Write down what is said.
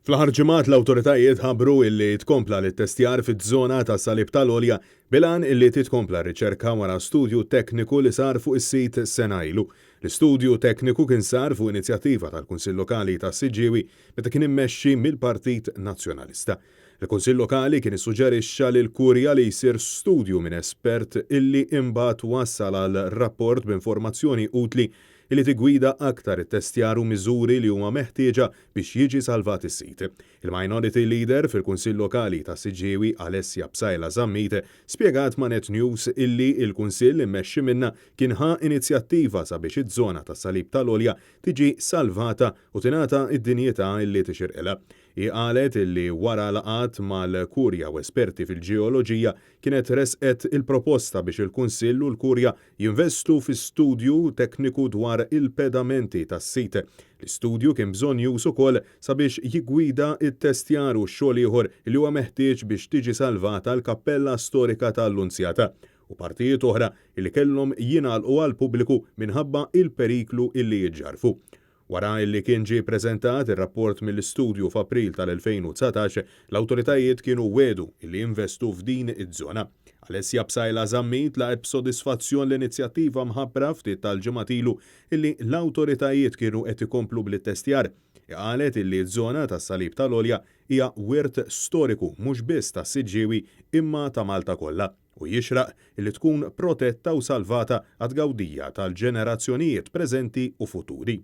Fl-aħħar ġimgħat l-awtoritajiet ħabbru illi tkompla l-ittestjar fiż-żona tas-Salib tal-Għolja bil-għan illi titkompla r-riċerka wara studju tekniku li sar fuq is-sit sena ilu. L-istudju tekniku kien sar fuq inizjattiva tal-Kunsill Lokali tas-Siġġiewi meta kien immexxi mill-Partit Nazzjonalista. Il-Kunsill Lokali kien issuġerixxa lill-Kurja li jsir studju minn espert illi imbagħad wassal għal rapport b'informazzjoni utli li tiggwida aktar ittestjar u miżuri li huma meħtieġa biex jiġi salvat is-sit. Il-Minority Leader fil-Kunsill Lokali ta' Siġġiewi Alessia Psaila Zammit spjegat ma' Net News illi l-Kunsill immexxi minnha kien ħa inizjattiva sabiex iż-żona tas-Salib tal-Għolja tiġi salvata u tingħata d-dinjità illi tixirqilha. Hi qalet illi wara laqgħat mal-Kurja u esperti fil-ġeoloġija kienet ressqet il-proposta biex il-Kunsill u l-Kurja jinvestu fi studju tekniku dwar il-pedamenti tas-sit. L-istudju kien bżonnjuż ukoll sabiex jiggwida t-testjar u xogħol ieħor li huwa meħtieġ biex tiġi salvata l-kappella storika tal-Lunzjata u partijiet oħra li kellhom jingħalqu għall-pubbliku minħabba il-periklu illi jiġġarrfu. Wara illi kien ġie ppreżentat ir-rapport mill-istudju f'April tal-2019, l-awtoritajiet kienu wiegħdu illi jinvestu f'din iż-żona. Alessia Psaila Zammit laqgħet b'sodisfazzjon l-inizjattiva mħabbra ftit tal-ġimgħat ilu illi l-awtoritajiet kienu qed ikomplu bl-ittestjar. Hi qalet illi ż-żona tas-Salib tal-Għolja hija wirt storiku mhux biss tas-Siġġiewi imma ta' Malta kollha u jixraq illi tkun protetta u salvata għat-tgawdija tal-ġenerazzjonijiet preżenti u futuri.